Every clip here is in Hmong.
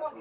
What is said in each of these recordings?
Ib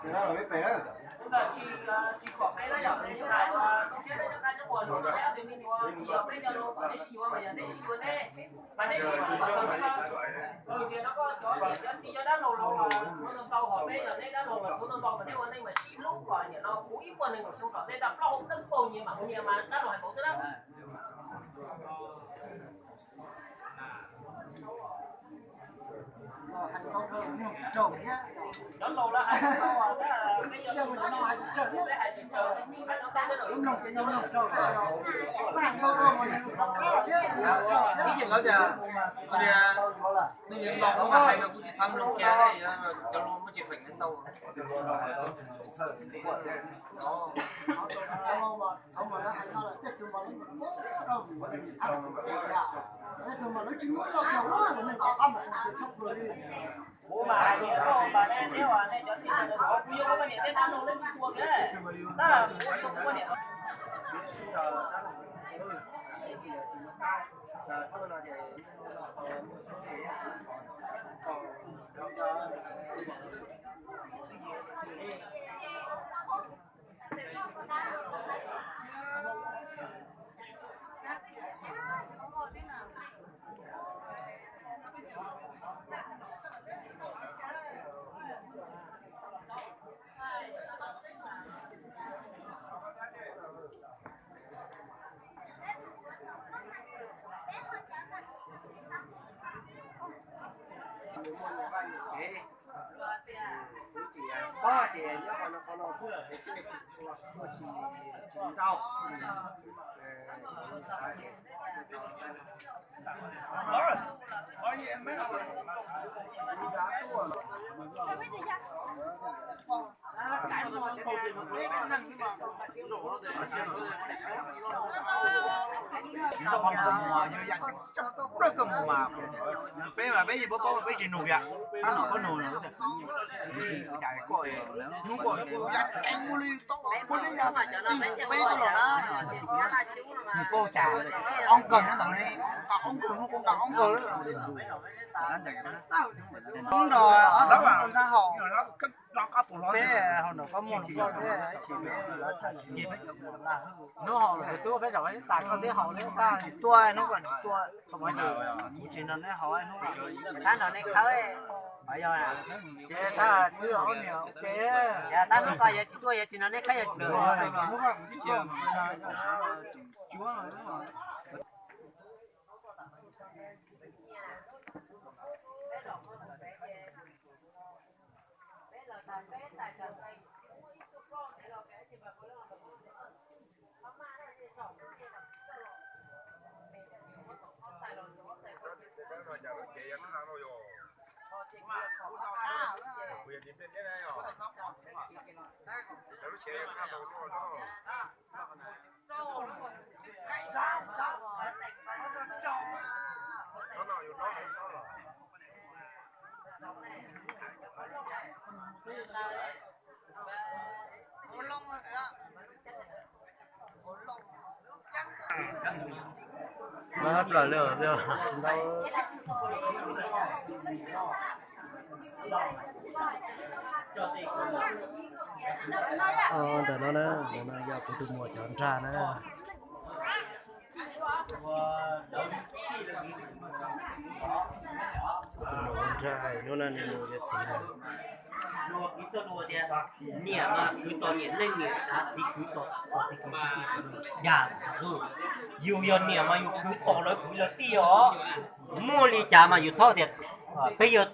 yam li tias, nej niam laus mas hais no kuj tsis xav mloog kiag, cov lus muaj tsis feem ntau. Peb mas peb yeej paub paub, peb tsis nug kiag, pab no koj nug, cas koj hnub koj ya ceev ua li, ua li ya, peb tuaj los na, nws paub cas, ob nkawg na ntawd, nqa ob nkawg hnub koj nqa ob nkawg. Hnub no ob tug ntxhab haus, peb haus nram koj muag koj thiab, ib tsis lawv tham tsis hnub haus los tub peb zaum tas koj twb haus li tas, tua hnub koj tua, kuv tsis nrog neb haus hnub, tab nrog neb khawb. Ces tab twb ob niag ua ke, tab hnub koj yog tsis tuaj yog tsis nrog neb khawb yog tsis tua. Mab plaws li os. Ntawm no na, ntawm no yog kuv tus muam cov nrag na. Kuv tus muam nrag hnub no nws mus yuav txiv lawm. Niam mas khwv tau niam neej, niam tsav, txiv khwv tau txiv khwv tau. Yus yog niam mas yus khwv tau lawv kwv lawv tij os. Muaj li cas mas yus txhob tias peb yog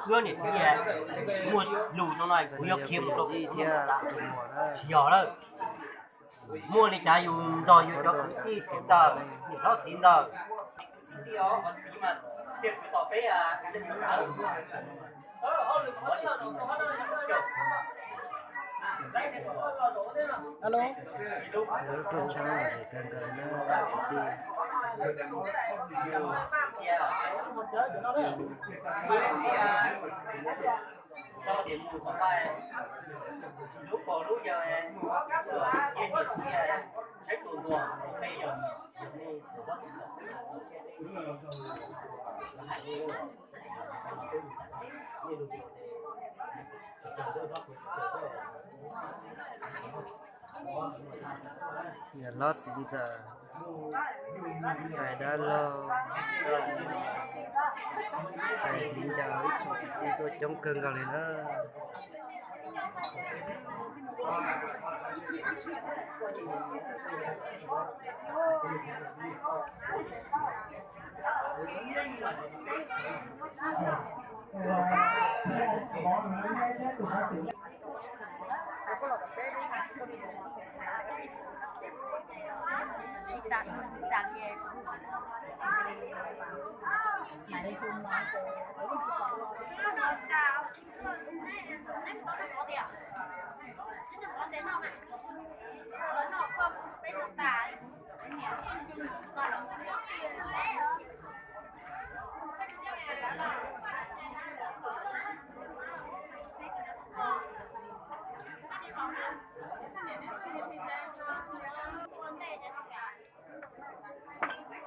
Wb niam txiv muaj lus zoo no kuv yuav qhia mus rau kuv thiab, tsis yog lawm. Muaj li cas yus nrog yus cov kwv tij txiv ntxawm, niam hlob txiv ntxawm, txiv tij os, txiv mas tiag kwv tom peb. Alo. Lub rooj tshoob no ces kawg nkaus li na kwv tij. Niam hlob txiv ntxawm, tais dab laug, tais viv ncaus, ib tsoom kwv tij tuaj coob kawg nkaus li na.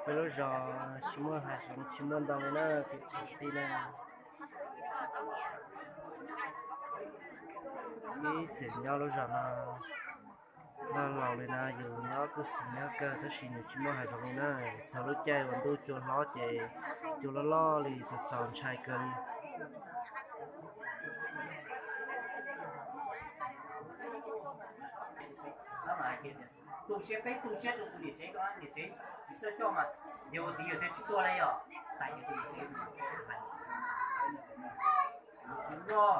Peb lub zos tsis muaj hav zoov tsis muaj ntoo li na kwv tij na. Ib txwm nyob lub zos no, loj laus li no yus nyob kuj xis nyob kawg tab sis nws tsis muaj hav zoov li na. Txog lub caij uas ntuj cua hlob ces cua loj loj li txaus txaus ntshai kawg li. Tu siab peb tu siab rau tus niam tsev ko, niam tsev tsis tuaj coj mas yog ua txiv yawg thiaj tsis tuaj li os. Siab loj,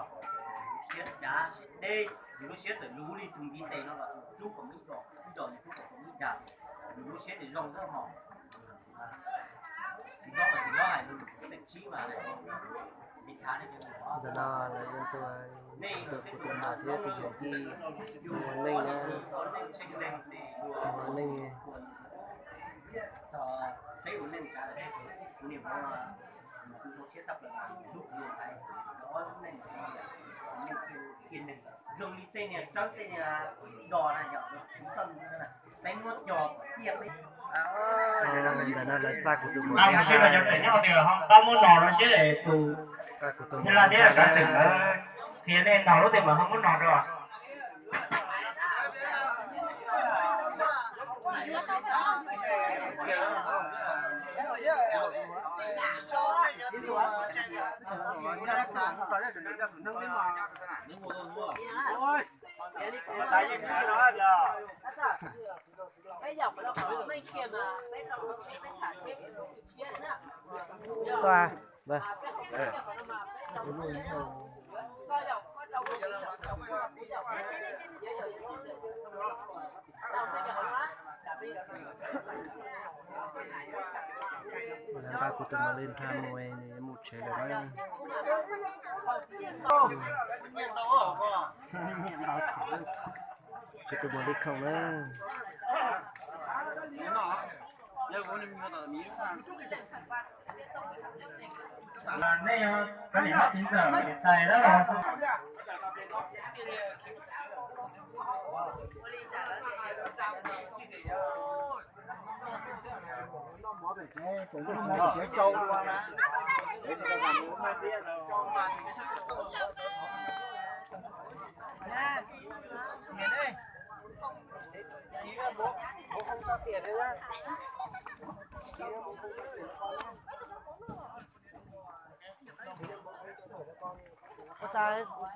siab dav siab deb, yus lub siab txawm luv li tus ntiv tes no los rub kom muaj ib co, ib co yus rub kom muaj ib co, yus lub siab ces zoo xwb hos. Tsis nyob mas tsis nyob hais, tseem tsib mas. Ntawm no lawv yeej tuaj, tuaj kuv tus muam thiab tus yawm yij ua neej na, ua neej. Zoo li tej niag tsawb tej niag dos na yog peb muab cog ciaj peb. Ntawm no lawv xa kuv tus muam li ntag. Pab muab no rau siab tus, xa kuv tus muam li ntag. Qhia nej ntaus lub tej mas ho muab no rau. Tuaj, nqa kuv tus muam li nrag mus, nws mus tsev lawm na. Kuv tus muam li khoom na. Nej yog niam hlob txiv ntxawm tais dab laug. Ua cas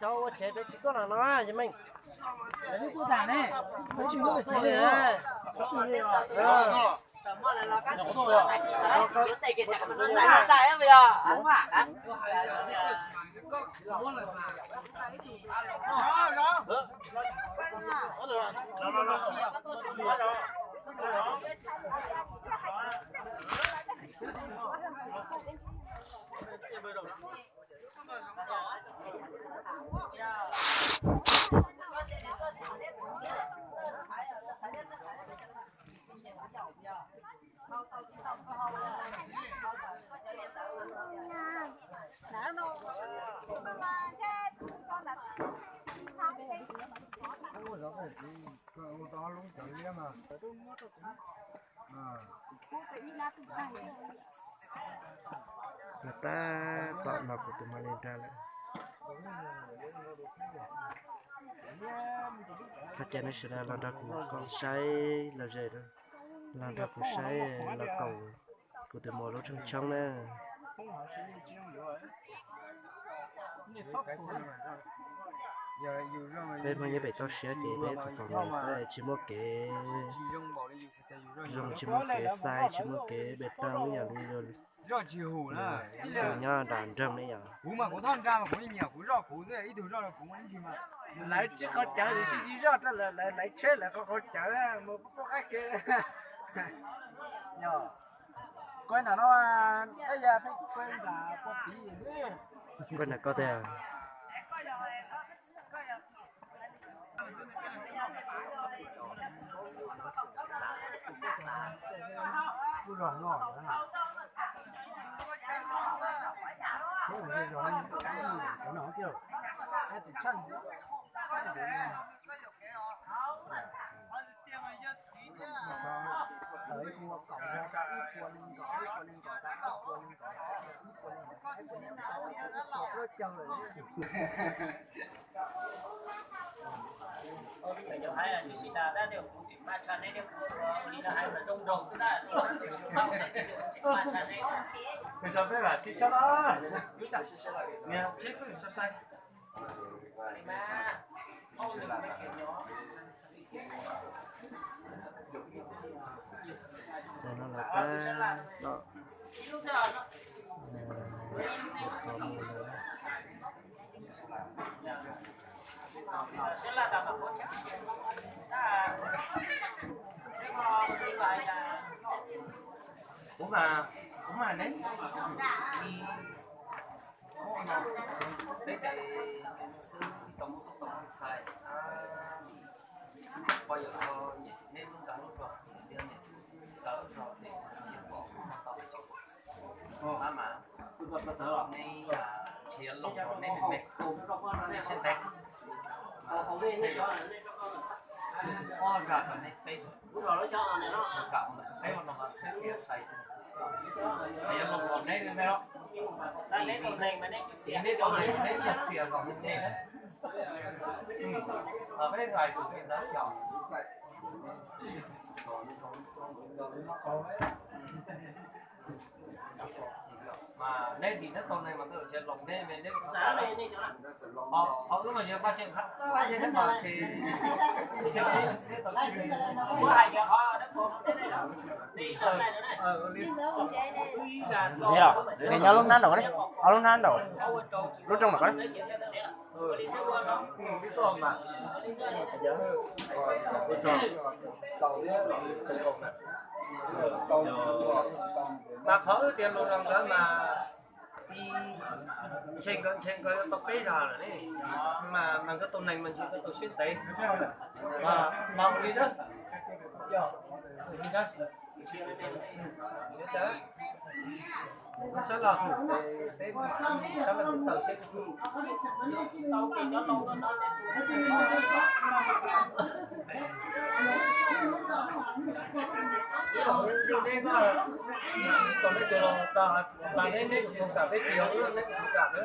cov ua tsev peb tsis tuaj los no, yawg Meej? Tab tom no kuv tus mo li nrag lawm. Thov caw nej sawv daws los nrog kuv koom saib los ze, los nrog kuv saib los koom kuv tus mo lub tshooj tshoob na. Peb Hmoob nyob pem toj siab ces peb txom txom nyem xwb, tsis muaj kev zoo, tsis muaj kev xai, tsis muaj kev pes tau ib yam li tus nyob nram nroog ne yom. Lawv tsis qhov cawv tiam sis yus zoj rau lawv, lawv tsheb lawv qhov qhov cawv mus pub qaib ke. Koj nram no, koj nram koj tiag. Cov hais tsis sib tas tab sis kuv tseem maj tshaj neb thiab, kuv ua li no hais mas zoo nraug xwb tab. Tseem maj tshaj neb. Nws tso peb lam sib tshab los, niag tsheb xwb sai sai. Ntawm no los tab tom, tab tom mus lawm. Kuv mas, kuv mas neb, peb ces tau muab tub tau ntxhais, poj yawm tau nyiam neb lub nra lub zog, nyiam neb lub nra lub zog ces yeej pom tau peb tau. Mas neb nrhiav los rau neb me me, neb siab ntev. Ob nra rau neb peb, kam peb no mas tsheb qhia sai, yuav los rau neb me me los. Neb tau neeg neb tsis xiam kom neb ntse. Peb hais tus me ntawd yog mas neb tim neb tau neeg mas tej zaum tsis los neb me neb. Ho wb mas yog paj tseem qab paj tseem mas ces Ntse los, Ntse nyob lub hnab nraum ko ne, ob lub hnab nraum, lub rooj nraum ko ne. Mas qhov wb tias lus no nkawd mas ntshe nkawd, ntshe nkawd yuav tau peb zag lawm ne. Mas, mas nkawd tus neeg mas ntshe nkawd tus siab ntev. Mas ua li na. Sab laj, peb sab laj tus taw seb. Ib los ib neb ko, ib kom neb tus los tas, tas neb, neb tus tus kam, peb tsis yog wb, neb tus tus kam na.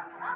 Ua